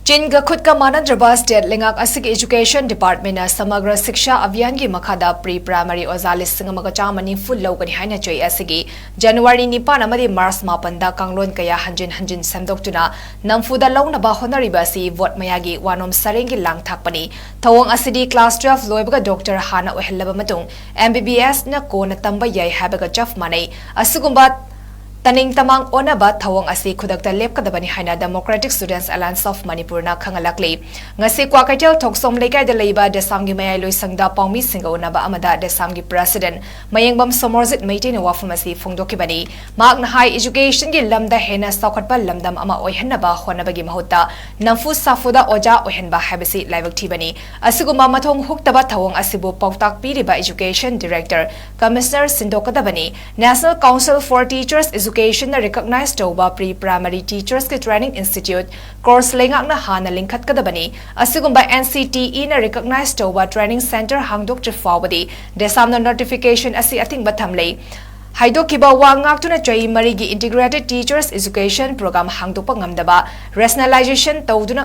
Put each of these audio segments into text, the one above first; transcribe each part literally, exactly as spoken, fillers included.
ꯆꯤꯟꯒ ꯈꯨꯠꯀ ꯃꯥꯟꯅꯗ꯭ꯔꯕ state ꯂꯩꯉꯥꯛ ꯑꯁꯤꯒꯤ education ꯗꯤꯄꯥꯔꯠꯃꯦꯟꯅ ꯁꯃꯒ꯭ꯔ ꯁꯤꯛꯁꯥ ꯑꯚꯤꯌꯥꯟꯒꯤ ꯃꯈꯥꯗ ꯄ꯭ꯔꯤ ꯄ꯭ꯔꯥꯏꯃꯔꯤ ꯑꯣꯖꯥ ꯂꯤꯁꯤꯡ ꯑꯃꯒ ꯆꯥꯝꯃ ꯅꯤꯐꯨ ꯂꯧꯒꯅꯤ ꯍꯥꯏꯅ ꯆꯌꯣꯜ ꯑꯁꯤꯒꯤ ꯖꯅꯋꯥꯔꯤ ꯅꯤꯄꯥꯟ ꯑꯃꯗꯤ ꯃꯥꯔꯆ ꯃꯥꯄꯟꯗ ꯀꯥꯡꯂꯣꯟ ꯀꯌꯥ ꯍꯟꯖꯤꯟ ꯍꯟꯖꯤꯟ ꯁꯦꯝꯗꯣꯛꯇꯨꯅ ꯅꯝꯐꯨꯗ ꯂꯧꯅꯕ ꯍꯣꯠꯅꯔꯤꯕ ꯑꯁꯤ ꯚꯣꯠ ꯃꯌꯥꯒꯤ ꯋꯥꯅꯣꯝ ꯁꯥꯔꯦꯡꯒꯤ ꯂꯥꯡ ꯊꯥꯛꯄꯅꯤ꯫ ꯊꯧꯑꯣꯡ ꯑꯁꯤꯗꯤ ꯀ꯭ꯂꯥꯁ ꯇꯨꯋꯦꯜꯐ ꯂꯣꯏꯕꯒ ꯗꯣꯛꯇꯔ ꯍꯥꯟꯅ ꯑꯣꯏꯍꯜꯂꯕ ꯃꯇꯨꯡ ꯑꯦꯝ ꯕꯤ ꯕꯤ ꯑꯦꯁꯅ ꯀꯣꯟꯅ ꯇꯝꯕ ꯌꯥꯏ ꯍꯥꯏꯕꯒ ꯆꯞ ꯃꯥꯟꯅꯩ꯫ ꯑꯁꯤꯒꯨꯝꯕ ꯇꯅꯤꯡ ꯇꯃꯥꯡ ꯑꯣꯟꯅꯕ ꯊꯧꯑꯣꯡ ꯑꯁꯤ ꯈꯨꯗꯛꯇ ꯂꯦꯞꯀꯗꯕꯅꯤ ꯍꯥꯏꯅ Democratic Students Alliance of Manipurꯅ ꯈꯪꯍꯜꯂꯛꯂꯤ꯫ ꯉꯁꯤ ꯀ꯭ꯋꯥꯀꯩꯊꯦꯜ ꯊꯣꯛꯁꯣꯝ ꯂꯩꯀꯥꯏꯗ ꯂꯩꯕ ꯗꯦꯁꯥꯝꯒꯤ ꯃꯌꯥꯏ ꯂꯣꯏꯁꯪꯗ ꯄꯥꯎꯃꯤꯁꯤꯡꯒ ꯎꯅꯕ ꯑꯃꯗ ꯗꯦꯁꯥꯝꯒꯤ ꯄ꯭ꯔꯦꯁꯤꯗꯦꯟꯠ ꯃꯌꯦꯡꯕꯝ ꯁꯣꯃꯣꯔꯖꯤꯠ ꯃꯩꯇꯩꯅ ꯋꯥꯐꯝ ꯑꯁꯤ ꯐꯣꯡꯗꯣꯛꯈꯤꯕꯅꯤ꯫ ꯃꯍꯥꯛꯅ ꯍꯥꯏ, ꯏꯖꯨꯀꯦꯁꯟꯒꯤ ꯂꯝꯗ ꯍꯦꯟꯅ ꯆꯥꯎꯈꯠꯄ ꯂꯝꯗꯝ ꯑꯃ ꯑꯣꯏꯍꯟꯅꯕ ꯍꯣꯠꯅꯕꯒꯤ ꯃꯍꯨꯠꯇ ꯅꯝꯐꯨ ꯁꯥꯐꯨꯗ ꯑꯣꯖꯥ ꯑꯣꯏꯍꯟꯕ ꯍꯥꯏꯕꯁꯤ ꯂꯥꯏꯕꯛ ꯊꯤꯕꯅꯤ꯫ ꯑꯁꯤꯒꯨꯝꯕ ꯃꯊꯣꯡ ꯍꯨꯛꯇꯕ ꯊꯧꯑꯣꯡ ꯑꯁꯤꯕꯨ ꯄꯥꯎꯇꯥꯛ ꯄꯤꯔꯤꯕ ꯏꯖꯨꯀꯦꯁꯟ ꯗꯤꯔꯦꯛꯇꯔ, ꯀꯃꯤꯁꯅꯔ ꯁꯤꯟꯗꯣꯛꯀꯗꯕꯅꯤ꯫ National Council for Teachers Educationꯅ ꯔꯤꯀꯣꯒꯅꯥꯏꯖ ꯇꯧꯕ ꯄ꯭ꯔꯤ ꯄ꯭ꯔꯥꯏꯃꯔꯤ ꯇꯤꯆꯔꯁꯀꯤ ꯇ꯭ꯔꯦꯅꯤꯡ ꯏꯟꯁꯇꯤꯇ꯭ꯌꯨꯠ ꯀꯣꯔꯁ ꯂꯩꯉꯥꯛꯅ ꯍꯥꯟꯅ ꯂꯤꯡꯈꯠꯀꯗꯕꯅꯤ꯫ ꯑꯁꯤꯒꯨꯝꯕ ꯑꯦꯟ ꯁꯤ ꯇꯤ ꯏꯅ ꯔꯤꯀꯣꯒꯅꯥꯏꯖ ꯇꯧꯕ ꯇ꯭ꯔꯦꯅꯤꯡ ꯁꯦꯟꯇꯔ ꯍꯥꯡꯗꯣꯛꯇ꯭ꯔꯤ ꯐꯥꯎꯕꯗꯤ ꯗꯦꯁꯥꯝꯅ ꯅꯣꯇꯤꯐꯤꯀꯦꯁꯟ ꯑꯁꯤ ꯑꯊꯤꯡꯕ ꯊꯝꯂꯤ꯫ ꯍꯥꯏꯗꯣꯛꯈꯤꯕ ꯋꯥ ꯉꯥꯛꯇꯨꯅ ꯆꯍꯤ ꯃꯔꯤꯒꯤ Integrated Teachers Education Program ꯍꯥꯡꯗꯣꯛꯄ ꯉꯝꯗꯕ, ꯔꯦꯁꯅꯦꯂꯥꯏꯖꯦꯁꯟ ꯇꯧꯗꯨꯅ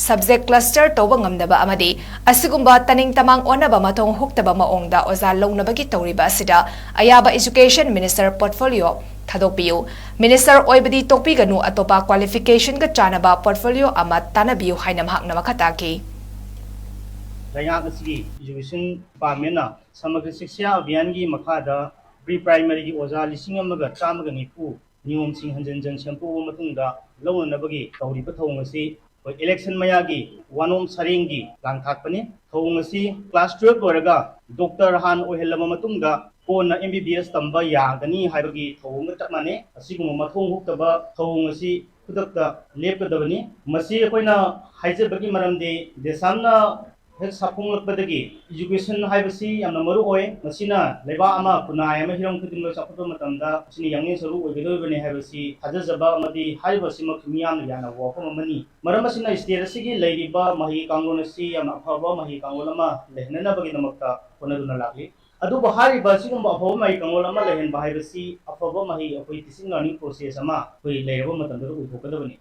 ꯁꯕꯖꯦꯛ ꯀ꯭ꯂꯁꯇꯔ ꯇꯧꯕ ꯉꯝꯗꯕ ꯑꯃꯗꯤ ꯑꯁꯤꯒꯨꯝꯕ ꯇꯅꯤꯡ ꯇꯃꯥꯡ ꯑꯣꯟꯅꯕ ꯃꯊꯣꯡ ꯍꯨꯛꯇꯕ ꯃꯑꯣꯡꯗ ꯑꯣꯖꯥ ꯂꯧꯅꯕꯒꯤ ꯇꯧꯔꯤꯕ ꯑꯁꯤꯗ ꯑꯌꯥꯕ ꯏꯖꯨꯀꯦꯁꯟ ꯃꯤꯅꯤꯁꯇꯔ ꯄꯣꯔꯠꯐꯣꯂꯤꯑꯣ ꯊꯥꯗꯣꯛꯄꯤꯌꯨ꯫ ꯃꯤꯅꯤꯁꯇꯔ ꯑꯣꯏꯕꯗꯤ ꯇꯣꯛꯄꯤꯒꯅꯨ, ꯑꯇꯣꯞꯄ ꯀ꯭ꯋꯥꯂꯤꯐꯤꯀꯦꯁꯟꯒ ꯆꯥꯟꯅꯕ ꯄꯣꯔꯠꯐꯣꯂꯤꯑꯣ ꯑꯃ ꯇꯥꯟꯅꯕꯤꯌꯨ ꯍꯥꯏꯅ ꯃꯍꯥꯛꯅ ꯃꯈꯥ ꯇꯥꯈꯤ꯫ ꯂꯩꯉꯥꯛ ꯑꯁꯤꯒꯤ ꯏꯖꯨꯀꯦꯁꯟ ꯗꯤꯄꯥꯔꯠꯃꯦꯟꯅ ꯁꯃꯒ꯭ꯔ ꯁꯤꯛꯁꯥ ꯑꯚꯤꯌꯥꯟꯒꯤ ꯃꯈꯥꯗ ꯄ꯭ꯔꯤ ꯄ꯭ꯔꯥꯏꯃꯔꯤꯒꯤ ꯑꯣꯖꯥ ꯂꯤꯁꯤꯡ ꯑꯃꯒ ꯆꯥꯝꯃꯒ ꯅꯤꯐꯨ ꯅꯤꯌꯣꯝꯁꯤꯡ ꯍꯟꯖꯤꯟ ꯍꯟꯖꯤꯟ ꯁꯦꯝꯗꯣꯛꯑꯕ ꯃꯇꯨꯡꯗ ꯂꯧꯅꯅꯕꯒꯤ ꯇꯧꯔꯤꯕ ꯊꯧꯑꯣꯡ ꯑꯁꯤ ꯑꯩꯈꯣꯏ ꯏꯂꯦꯛꯁꯟ ꯃꯌꯥꯒꯤ ꯋꯥꯅꯣꯝ ꯁꯥꯔꯦꯡꯒꯤ ꯂꯥꯡ ꯊꯥꯛꯄꯅꯤ꯫ ꯊꯧꯑꯣꯡ ꯑꯁꯤ ꯀ꯭ꯂꯥꯁ ꯇꯨꯋꯦꯜꯐ ꯂꯣꯏꯔꯒ ꯗꯣꯛꯇꯔ ꯍꯥꯟꯅ ꯑꯣꯏꯍꯜꯂꯕ ꯃꯇꯨꯡꯗ ꯀꯣꯟꯅ ꯑꯦꯝ ꯕꯤ ꯕꯤ ꯑꯦꯁ ꯇꯝꯕ ꯌꯥꯒꯅꯤ ꯍꯥꯏꯕꯒꯤ ꯊꯧꯑꯣꯡꯒ ꯆꯞ ꯃꯥꯟꯅꯩ꯫ ꯑꯁꯤꯒꯨꯝꯕ ꯃꯊꯣꯡ ꯍꯨꯛꯇꯕ ꯊꯧꯑꯣꯡ ꯑꯁꯤ ꯈꯨꯗꯛꯇ ꯂꯦꯞꯀꯗꯕꯅꯤ꯫ ꯃꯁꯤ ꯑꯩꯈꯣꯏꯅ ꯍꯥꯏꯖꯕꯒꯤ ꯃꯔꯝꯗꯤ ꯗꯦꯁꯥꯝꯅ ꯍꯦꯛ ꯁꯥꯐꯣꯡꯂꯛꯄꯗꯒꯤ ꯏꯖꯨꯀꯦꯁꯟ ꯍꯥꯏꯕꯁꯤ ꯌꯥꯝꯅ ꯃꯔꯨ ꯑꯣꯏ꯫ ꯃꯁꯤꯅ ꯂꯩꯕꯥꯛ ꯑꯃ, ꯈꯨꯟꯅꯥꯏ ꯑꯃ, ꯍꯤꯔꯝ ꯈꯨꯗꯤꯡꯃꯛ ꯆꯥꯎꯈꯠꯄ ꯃꯇꯝꯗ ꯃꯁꯤꯅ ꯌꯥꯡꯂꯦꯟ ꯁꯔꯨ ꯑꯣꯏꯒꯗꯧꯔꯤꯕꯅꯤ ꯍꯥꯏꯕꯁꯤ ꯊꯥꯖꯖꯕ ꯑꯃꯗꯤ ꯍꯥꯏꯔꯤꯕꯁꯤꯃꯛ ꯃꯤꯌꯥꯝꯅ ꯌꯥꯅꯕ ꯋꯥꯐꯝ ꯑꯃꯅꯤ꯫ ꯃꯔꯝ ꯑꯁꯤꯅ ꯁ꯭ꯇꯦꯠ ꯑꯁꯤꯒꯤ ꯂꯩꯔꯤꯕ ꯃꯍꯩ ꯀꯥꯡꯂꯣꯟ ꯑꯁꯤ ꯌꯥꯝꯅ ꯑꯐꯕ ꯃꯍꯩ ꯀꯥꯡꯂꯣꯟ ꯑꯃ ꯂꯩꯍꯟꯅꯅꯕꯒꯤꯗꯃꯛꯇ ꯍꯣꯠꯅꯗꯨꯅ ꯂꯥꯛꯂꯤ꯫ ꯑꯗꯨꯕꯨ ꯍꯥꯏꯔꯤꯕ ꯑꯁꯤꯒꯨꯝꯕ ꯑꯐꯕ ꯃꯍꯩ ꯀꯥꯡꯂꯣꯟ ꯑꯃ ꯂꯩꯍꯟꯕ ꯍꯥꯏꯕꯁꯤ ꯑꯐꯕ ꯃꯍꯩ, ꯑꯩꯈꯣꯏ teaching learning process ꯑꯃ ꯑꯩꯈꯣꯏ ꯂꯩꯔꯕ ꯃꯇꯝꯗ ꯑꯣꯏꯊꯣꯛꯀꯗꯕꯅꯤ꯫